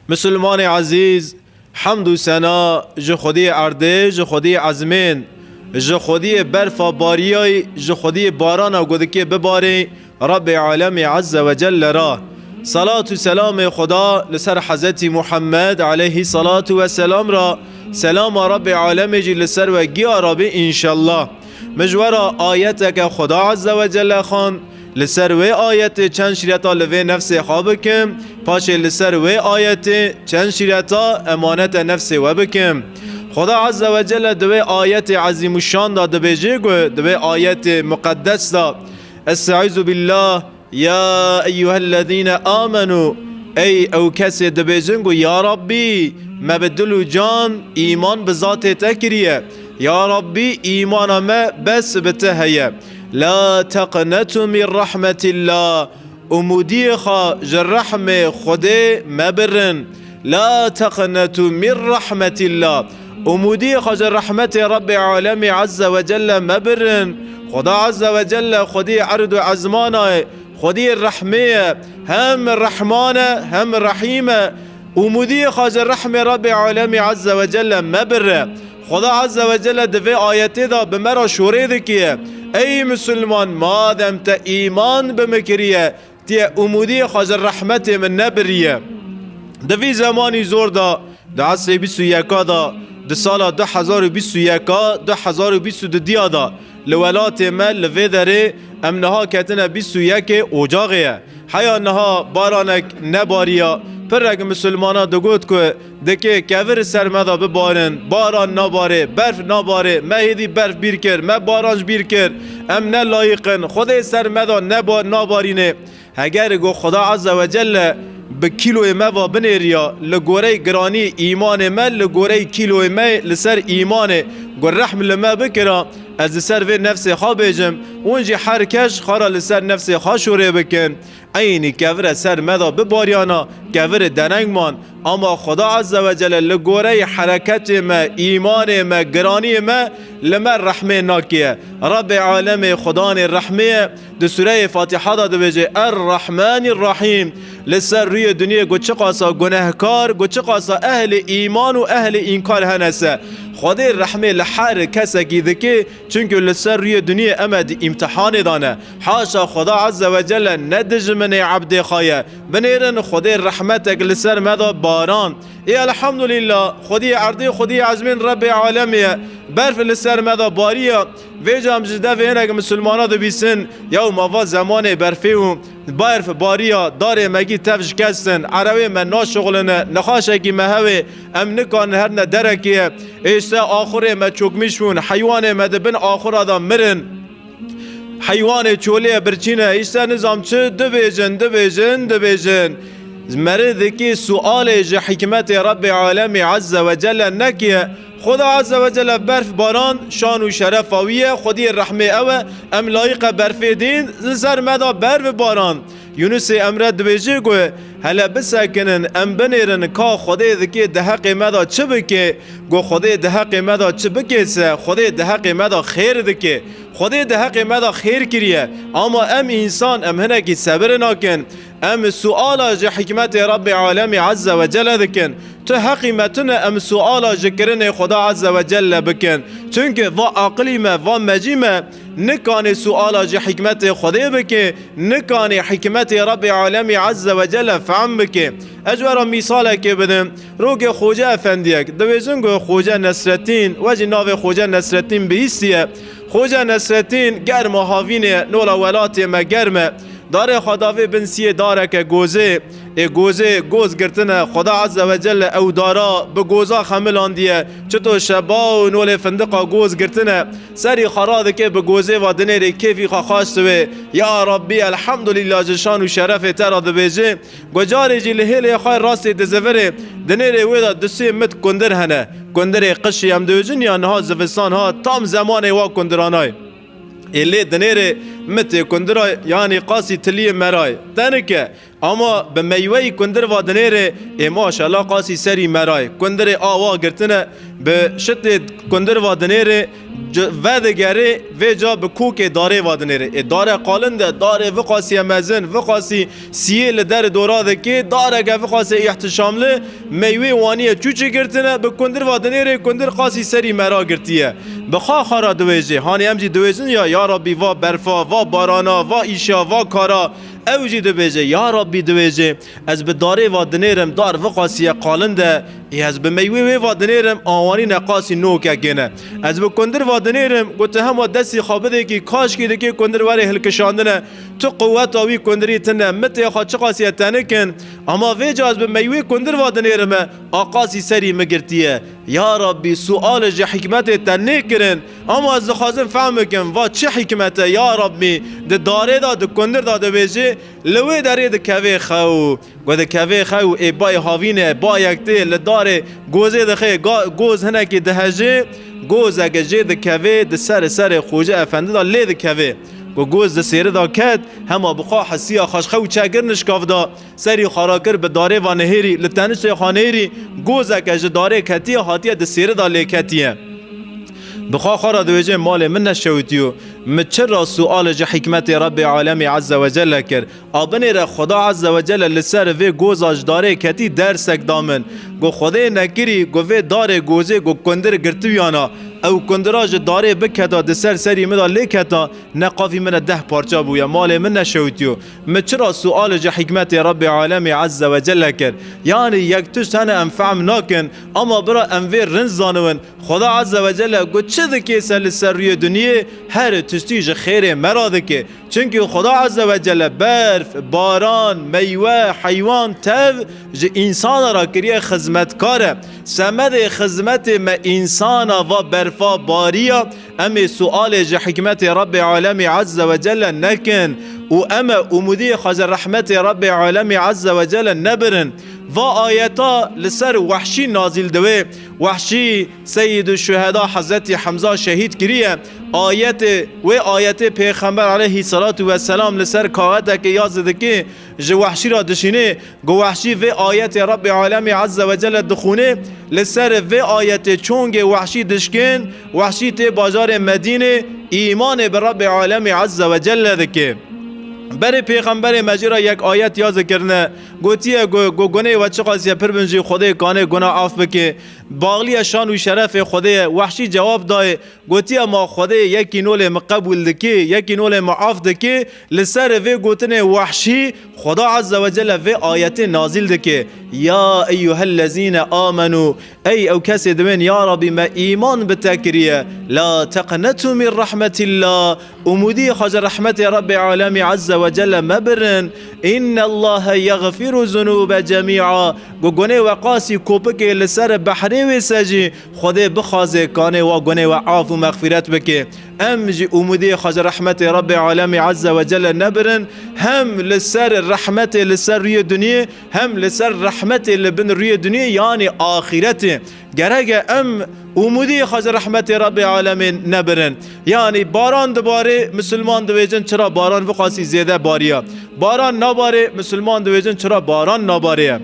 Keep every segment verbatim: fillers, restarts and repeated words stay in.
Misilmanê ezîz, hemd û sena ji Xwediyê erdê, ji Xwediyê ezmên, ji Xwediyê berfa bariyayî, ji Xwediyê barana ku dikê bibarê, Rabbê Alemê Azze ve Celle ra. Salat û selamê Xweda li ser Hezretî Muhammed aleyhî salatu ve selam ra, selama Rabbê Alemê jî li ser we giya rabî înşellah. Min ji we ra ayeteke Xweda Azze ve Celle xwend, li ser wê ayetê çend şîreta li vê nefsê xwe bikim, paşê li ser wê ayetê çend şîreta emanete nefsê we bikim. Xweda Azze ve Celle di wê ayetê ezîmuşan de dibêje ku, di wê ayetê muqeddes de, Estaizu billah, ya eyyuhellezîne amenu, ey ew kesê dibêjin ku, ya Rabbî, me bi dil û can îman bi zatê te kiriye. Ya Rabbî, îmana me bes bi te heye. La teqnetu min rahmetillah. Umûdiyê xwe ji rehmê Xwedê mebirin. La teqnetu min rahmetillah. Umûdiyê xwe ji rehmetê Rabbê Alemê Azze ve Celle mebirin. Xweda Azze ve Celle Xwedê erd û ezmana ye. Xwedê rehmê ye. Hem Rehman e, hem Rehîm e. Umûdiyê xwe ji rehmê Rabbê Alemê Azze ve Celle mebire. Xweda Azze ve Celle di vê ayetê de bi me re şorê dike. Ey Misilman, madem te îman bi min kiriye, tiye umûdiyê xwe ji rehmetê min nebiriye. Di vî zemanî zor de, di esrê bîst û yeka de, di sala du hezar û bîst û yeka, du hezar û bîst û dudiya de, li welatê me, li vê derê, em niha ketine bîst û yekê ocaxê ye. Heya niha baranek nebariya, pirek misilmana digot ku dikê kevir ser me de bibarin, baran nabarê, berf nabarê, me hêdî berf bîr kir, me baran ji bîr kir, em ne layiq in, Xwedê ser me de neba-, nabarînê. Heger ku Xweda Azze ve Celle bi kîloyê me va binêriya, li goreyê giranî îmanê me, li goreyê kîloyê me li ser îmanê ku rehm li me bikira, ez li ser vê nefsê xwe bêjim, hûn jî her keş xwe re li ser nefsê xwe şorê bikin. Eynî kevire ser me de bibariyana, kevire deneng man. Ama Xweda Azze ve Celle li goreyê hereketê me, îmanê me, giraniyê me li me rehmê nakiye. Rabbê Alemê Xwedanê rehmê ye. Di Sûreyê Fatiha de dibêje, Er-Rahmanir Rahîm. Li ser rûyê dinyê ku çiqasa gunehkar, ku çiqasa ehlê îman û ehlê înkar hene se. Xwedê rehmê li her kesekî dike, çunku li ser rûyê dinyê em e di îmtihanê de ne. Haşa Xweda Azze ve Celle ne dijminê ebdê xwe ye. Binêrin Xwedê rehmetek li ser me de baran. Ê elhamdulillah, Xwediyê erdê, Xwediyê ezmên Rebbê alemê ye. Berf li ser me de bariya. Vêca em ji devê hinek misilmana dibîsin, ya û mava zemanê berfê û berf bariya, darê me gî tev şikestin, erewê me naşixuline, nexaşekî me hewê, em nikarin herine derekê ye. Ê işte axurê me çokmîş bûn, heywanê me di bin axura de mirin. Heywanê çolê ye birçîne, îşte nizam çi dibêjin, dibêjin, dibêjin. Meri dikî sualê ji hikmetê Rebbê alemî Azze ve Celle nekiye. Xweda Azze ve Celle berf baran, şan û şerefa wî ye, Xwediyê rehmê ew e, em layiqe berfê dîn, li ser me de berf baran. Yunusê Emre dibêje ku hele bisekinin, em binêrin ka Xwedê dikê di heqê me de çi bike, ku Xwedê di heqê me de çi bike se, Xwedê di heqê me de xêr dike. Xwedê di heqê me de xêr kiriye. Ama em însan, em hinekî sebir nakin. Em suala ji hikmetê Rebbê alemî Azze ve Celle dikin. Tu heqî me tune em suala ji kirinê Xweda Azze ve Celle bikin. Çunke va aqilî me, va mecî me, nikanê suala ji hikmetê Xwedê bike, nikanê hikmetê Rebbê alemî Azze ve Celle fehm bike. Ez ji we re mîsalekê bidim. Rokê Xoce Efendiyek, dibêjin ku Xoce Nesretîn, we jî navê Xoce Nesretîn bihîstiye. Xoce Nesretîn germa havînê, nola welatê me germ e. Darê xwe davê bin siyê dareke gozê. Ê gozê goz girtine, Xweda Azze ve Celle ew dara bi goza xemilandiye. Çito şeba û nolê findiqa goz girtine. Serî xwe radike bi gozê ve dinêrê kêfî xwe xaş dibe. Ya Rabbî, elhamdulillah ji şan û şerefê te re dibêje. Ku carê jî li hêlê xwe rastê dizivirê, dinêrê wê de du sê mit kundir hene. Kundirê qişî em dibêjin ya niha zivistan ha tam zemanê wa kundiranay. Ê lê dinêrê mitê kundira, yanî qasî tiliyê merayê. Tenike, ama bi meyweyî kundir va dinêrê, ê maşallah qasî serî merayê. Kundirê a wa girtine, bi şitê kundir va dinêrê, c-, vedigerê, vê ca bi kokê darê va dinêrê. Ê dare qalin de, darê viqasî ye mezin, viqasî siyê li der dora dikê, dareke viqasê îhtişamli, meywê wanî ye çûçî girtine, bi kundir va dinêrê, kundir qasî serî mera girtiye. Bi xwe xwe ra diwêjê, hanê em jî diwêjin ya, ya Rabbî va berfa, va barana, va îşa, va kara, ew jî dibêje, ya Rabbî diwêjê, ez bi darê va dinêrim, dar viqasî ye qalin de, ê ez bi meywê wê va dinêrim, a wanî ne qasî nokekê ne. Ez bi kundir va dinêrim, got tu hema destî xwe bidêkî, kaşkî dikê kundir were hilkişandine, tu quweta wî kundirî tine, mitê xwe çiqasî ye tenik in, ama vê ca ez bi meywê kundir va dinêrime, a qasî serî min girtiye. Ya Rabbî, sualê ji hikmetê te nêkirin, ama ez dixwazim fehm bikim, va çi hikmet e, ya Rabbî, di darê de, di kundir de dibêjê, li wê derê dikevê xew. Ku dikevê xew ê bayê havîne, bayek tê li darê gozê dixê, ga-, goz hinekî dihejê, gozeke jê dikevê, di ser serê Xoce Efendi de lê dikevê. Ku goz di sêri de ket, hema bi xwe hesiya xwe ji xew çekir nişkavda, serî xwe rakir bi darê va nihêrî, li teniştê xwe nihêrî, gozeke ji darê ketiye, hatiye di sêri de lê ketiye. Bi xwe xwe re dibêje, malê min neşewitiyo. Min çira sualê ji hikmetê Rebbê Alemê Azze ve Celle kir? A binêre Xweda Azze ve Celle li ser vê goza ji darê ketî dersek da min. Got, Xwedê nekirî, got, vê darê gozê, got, kundir girtibiyana. Ew kundira ji darê biketa, di ser serî min de lê keta, ne qafî min e deh parça bûye, malê min neşewitiyo. Min çira sualê ji hikmetê Rebbê Alemê Azze ve Celle kir? Yanî yek tişt hene em fehm nakin, ama bira em vê rind zaniwin. Xweda Azze ve Celle got, çi dikê se li ser rûyê dinyê, her tiştî ji xêrê me ra dike. Çimkî Xweda Azze ve Celle berf, baran, meywe, heywan, tev ji însana ra kiriye xizmetkar e. Semedê xizmetê me însana va berfa bariya, em ê sualê ji hikmetê Rebbê Alemê Azze ve Celle nekin û em ê umûdiyê xwe ji rehmetê Rebbê Alemê Azze ve Celle nebirin. Va ayeta li ser Wehşî nazîl dibe. Wehşî Seyyidû Şuheda Hezretî Hemza şehîd kiriye. Ayetê, wê ayetê Pêxember aleyhî salatu ve selam li ser kaxetekê yaz dike, ji Wehşî re dişîne. Got, Wehşî vê ayetê Rebbê Alemê Azze ve Celle dixwîne, li ser vê ayetê çongê Wehşî dişkin, Wehşî tê bajarê Medînê, îmanê bi Rebbê Alemê Azze ve Celle dike. Berê Pêxemberê me jê re yek ayet yaz kirine, gotiye, got, got, gunê we çiqas ye pir bin jî Xwedê kanê guna af bike. Baxliye şan û şerefê Xwedê ye. Wehşî cewab dayê, gotiye, ma Xwedê yekî nolê min qebûl dike, yekî nolê min af dike. Li ser vê gotinê Wehşî, Xweda Azze ve Celle vê ayetê nazîl dike. Ya eyyuhellezîne amenû, ey ew kesê dibên, ya Rabbî, me îman bi te kiriye. La teqnetu min rahmetillah. Umûdî xwe ji rehmetê Rebbê Alemî Azze ve Celle mebirin. Innallahe yexfiru zunûbe cemî'a. Ku gunê we qasî kopikê li ser behrê wê se jî, Xwedê bixwaze kanê wa gunê we af û mexfîret bike. Em jî umûdê xwe ji rehmetê Rebbê Alemê Azze ve Celle nebirin, hem li ser rehmetê li ser rûyê dinyê, hem li ser rehmetê li bin rûyê dinyê, yanî axîretê. Gerek e em umûdê xwe ji rehmetê Rebbê Alemê nebirin. Yanî baran dibare, misilman dibêjin, çira baran viqasî zêde bariya? Baran nabare, misilman dibêjin, çira baran nabare?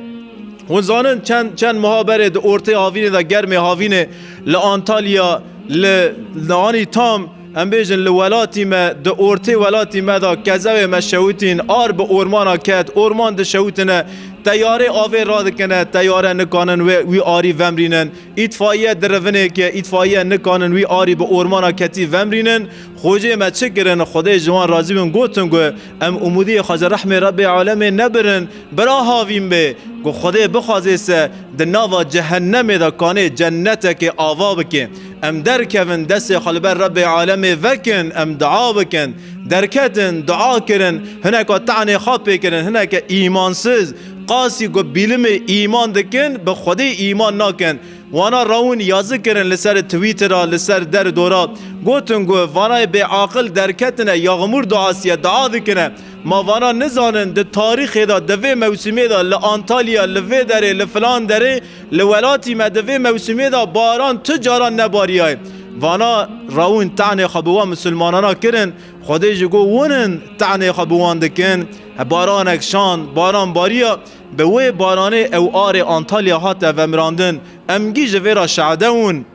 Hûn zanin çend, çend meha berê di ortê havînê de, germê havînê, li Antalya, li, li anî tam, em bêjin, li welatî me, di ortê welatî me de kezewê me şewitîn, ar bi ormana ket, orman dişewitine, teyarê avê radikine, teyare nikanin wê, wî arî vemrînin, îtfaiye di rivinê ke, îtfaiye nikanin wî arî bi ormana ketî vemrînin. Xocê me çi kirin? Xwedê ji wan razî bin, gotin ku em umûdiyê xwe ji rehmê Rebbê Alemê nebirin. Bira havîn bê, ku Xwedê bixwazê se di nava cehennemê de kanê cennetekê ava bike. Em derkevin, destê xwe li ber Rebbê Alemê vekin, em dua bikin. Derketin, dua kirin, hineka tanê xwe pê kirin, hineke îmansiz, qasî ku bîlimê îman dikin, bi Xwedê îman nakin. Wana rawin yazî kirin li ser Twittera, li ser der dora. Gotin ku vanayê bêaqil derketine, yaxmûr duasiye, dua dikine. Ma vana nizanin di tarîxê de, di vê mewsimê de, li Antalya, li vê derê, li filan derê, li welatî me di vê mewsimê de baran tu caran nebariyaye. Vana rawin tanê xwe bi wan misilmanana kirin, Xwedê jî got, win in tanê xwe bi wan dikin. He baranek şand, baran bariya, bi wê baranê ew arê Antalya hate vemirandin. Em gî ji vê re şade win.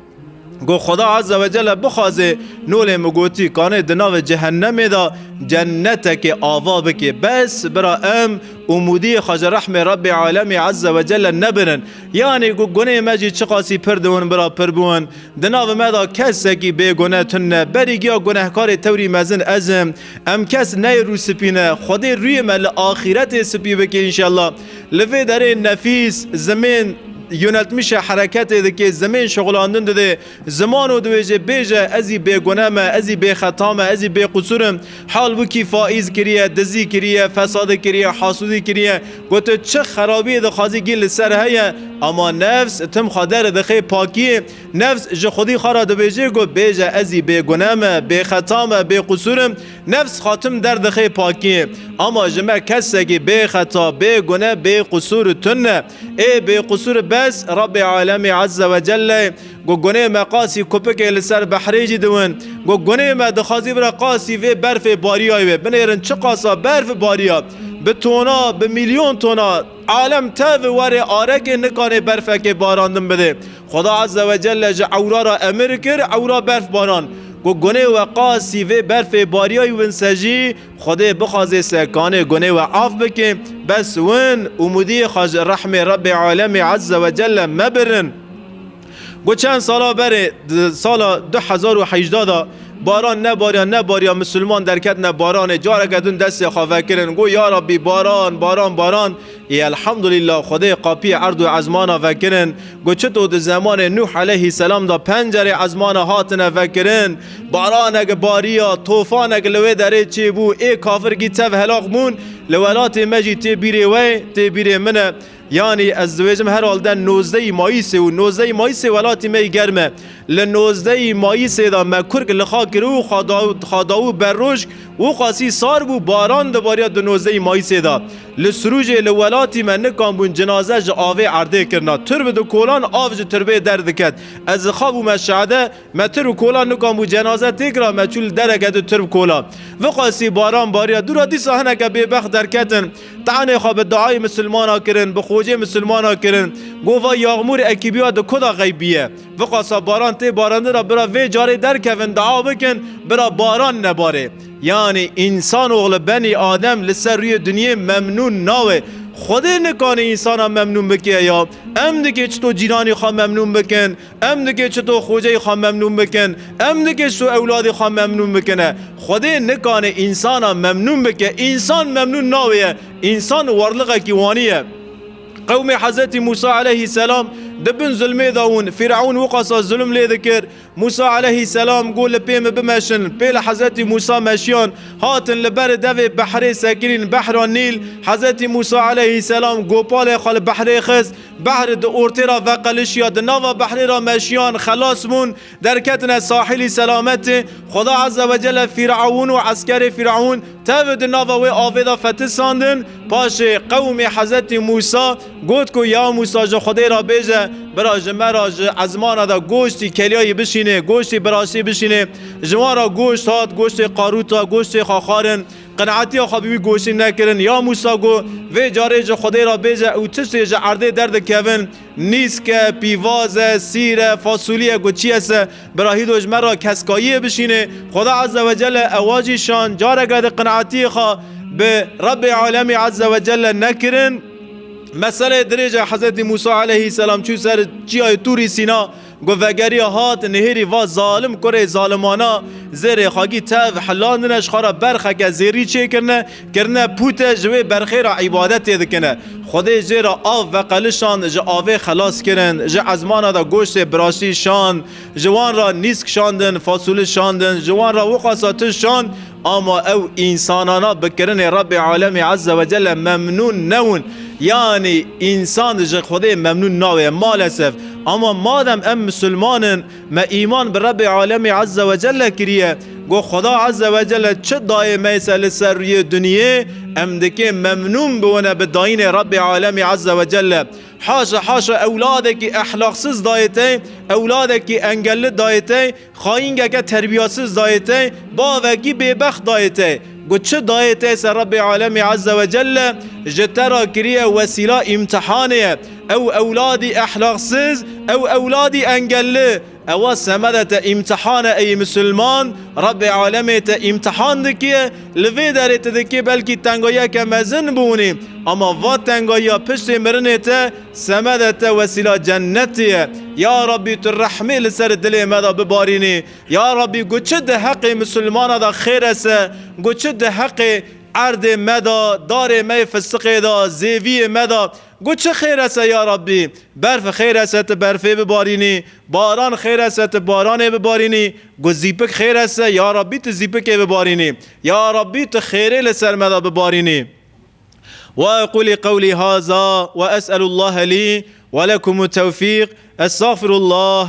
Got, Xweda Azze ve Celle bixwaze, nolê min gotî, kanê di navê cehennemê de cennetekê ava bike. Bes, bira, em umûdiyê xwe ji rehmê Rebbê Alemê Azze ve Celle nebirin. Yanî, got, gunê me jî çiqasî pir diwin, bira, pir biwin. Di nav me de kesekî bêgune tune. Berî giya gunehkarê tewrî mezin ez im. Em kes neyê rû sipîne. Xwedê rûyê me li axîretê sipî bike înşellah. Li vê derê nefîs, zimên yöneltmişe hereketê dike, zimên şixulandin dide. Ziman û dibêje, bêje, ez î bêgune me, ez î bêxeta me, ez î bêqusûr im. Halbûkî faîz kiriye, dizî kiriye, fesadê kiriye, hasûdî kiriye. Got, tu çi xerabiyê dixwazî gî li ser heye, ama nefs tim xwe derdixe pakiyê. Nefs ji xwedî xwe re dibêje, got, bêje, ez î bêgune me, bêxeta me, bêqusûr im. Nefs xwe tim derdixe pakiyê. Ama ji me kesekî bêxeta, bêgune, bêqusûr tune. Ê bêqusûr bes Rebbê Alemê Azze ve Celle. Got, gunê me qasî kupikê li ser behrê jî diwin. Got, gunê me dixwazî bira qasî vê berfê bariyayê wê. Binêrin çi qasa berf bariya. Bi tona, bi milyon tona. Alem tev were arekê nikanê berfekê barandin bide. Xweda Azze ve Celle ji ewra re emir kir, ewra berf baran. Got, gunê we qasî vê berfê bariyayê win se jî, Xwedê bixwaze se kanê gunê we af bike, bes win umûdiyê xwe ji rehmê Rebbê Alemê Azze ve Celle mebirin. Got, çend sala berê, di sala du hezar û hejdeh de baran nebariya, nebariya, misilman derketine baranê, careke din destê xwe vekirin. Got, ya Rabbî, baran, baran, baran. Ê elhamdulillah, Xwedê qapiyê erd û ezmana vekirin. Got, çito di zemanê Nûh aleyhisselam de pencerê ezmana hatine vekirin. Baranek bariya, tofanek li wê derê çêbû, ê kafirkî tev helaq bûn, li welatê me jî tê bîrê we, tê bîrê min e. Yanî ez dibêjim herhalde nozdehî Mayîsê û nozdehî Mayîsê welatî me yî germ e. Li nozdehî Mayîsê de me kurk li xwe kir û xwe da-, xwe dawû berrojk û qasî sar bû, baran dibariya di nozdehî Mayîsê de. Li Sirûcê li welatî me nikan bûn cinaze ji avê erdê kirina. Tirb di kolan av ji tirbê derdiket. Ez li xwe bûme şade, me tir û kolan nikan bû cenaze têkira, me çû li dereke di tirb kola. Viqasî baran bariya. Dûra dîsa hineke bêbext derketin. Tanê xwe bi duayê misilmana kirin, bi xocê misilmana kirin. Got, va yaxmûr ekîbiya di ku da xeybiye. Viqasa baran tê barandina, bira vê carê derkevin, dua bikin, bira baran nebare. Yanî însanoxlu, benî Adem li ser rûyê dinyê memnûn nawe. Xwedê nikane însana memnûn bike ya. Em dike çito cîranî xwe memnûn bikin, em dike çito xoceyê xwe memnûn bikin, em dike çito ewladê xwe memnûn bikine. Xwedê nikane însana memnûn bike. Însan memnûn nawe ye. Însan warliqekî wanî ye. Qewmê Hezretî Mûsa aleyhîselam di bin zulmê de win. Fîrewn wiqasa zulm lê dikir. Mûsa aleyhîselam got, li pê min bimeşin. Pê li Hezretî Mûsa meşiyan. Hatin li ber devê behrê sekinîn, behra Nîl. Hezretî Mûsa aleyhîselam gopalê xwe li behrê xist. Behr di ortê re veqelişiya, di nava behrê re meşiyan, xelas bûn. Derketine sahilî selametê. Xweda Azze ve Celle Fîrewn û eskerê Fîrewn tev di nava wê avê de fetisandin. Paşê qewmê Hezretî Mûsa got ku, ya Mûsa, ji Xwedê re bêje, bira ji me re ji ezmana de goştî kelyayî bişînê, goştî birasî bişînê. Ji wan re goşt hat, goştê qarûta, goştê xaxarin. Qenaetiya xwe bi wî goştî nekirin. Ya Mûsa, got, vê carê ji Xwedê re bêje, ew tiştê ji erdê derdikevin, nîsk e, pîvaz e, sîr e, fasulî ye, got, çi ye se, bira hîdo ji me re keskayiyê bişînê. Xweda Azze ve Celle ewa jî şan, careke di qenaetiyê xwe bi Rebbê Alemî Azze ve Celle nekirin. Meseleyê dirêj e, Hezretî Mûsa aleyhîselam çû ser çiyayê Tûrî Sîna, got, vegeriya hat nihêrî va zalim kurê zalimana, zêrê xwe gî tev hilandine, ji xwe re berxeke zêrî çêkirine, kirine pûte, ji wê berxê re îbadetê dikine. Xwedê jê re av veqelişand, ji avê xelas kirin, ji ezmana de goştê birasî şand, ji wan re nîsk şandin, fasulî şandin, ji wan re wiqasa tişt şand, ama ew însanana bi kirinê Rebbê Alemê Azze ve Celle memnûn newin. Yanî însan ji Xwedê memnûn nawe, maalesef. Ama madem em misilman in, me îman bi Rebbê Alemê Azze ve Celle kiriye, got, Xweda Azze ve Celle çi dayê me se li ser rûyê duniyê, Em dikê memnûn bûne bi dayînê Rabbê Alemê Azze ve Celle. Haşa, haşa ewladekî ehlaqsiz dayê te, ewladekî engelli dayê te, xayîngeke terbiyasiz dayê te, bavekî bêbext dayê te. Ku çi dayê te se Rabbê Alemê Azze ve Celle ji te re kiriye wesîla îmtihanê ye. Ew ewladî ehlaqsiz, ew ewladî engelli, ewa semede te îmtihan e ey misilman, Rabbê Alemê te îmtihan dike, li vê derê tu dikê belkî tengayiyeke mezin bûnî, ama va tengayiya piştê mirinê te semede te wesîla cennetê ye. Ya Rabbî, tu rehmê li ser dilê me de bibarînî. Ya Rabbî, ku çi di heqê misilmana de xêr e se, ku çi di heqê erdê me de, darê me yê fistiqê de, zêviyê me de, ku çi xêr e se ya Rabbî. Berf xêr e se tu berfê bibarînî, baran xêr e se tu baranê bibarînî, ku zîpik xêr e se ya Rabbî tu zîpikê bibarînî. Ya Rabbî tu xêrê li ser me de bibarînî. وأقول قولي هذا وأسأل الله لي ولكم التوفيق. أستغفر الله.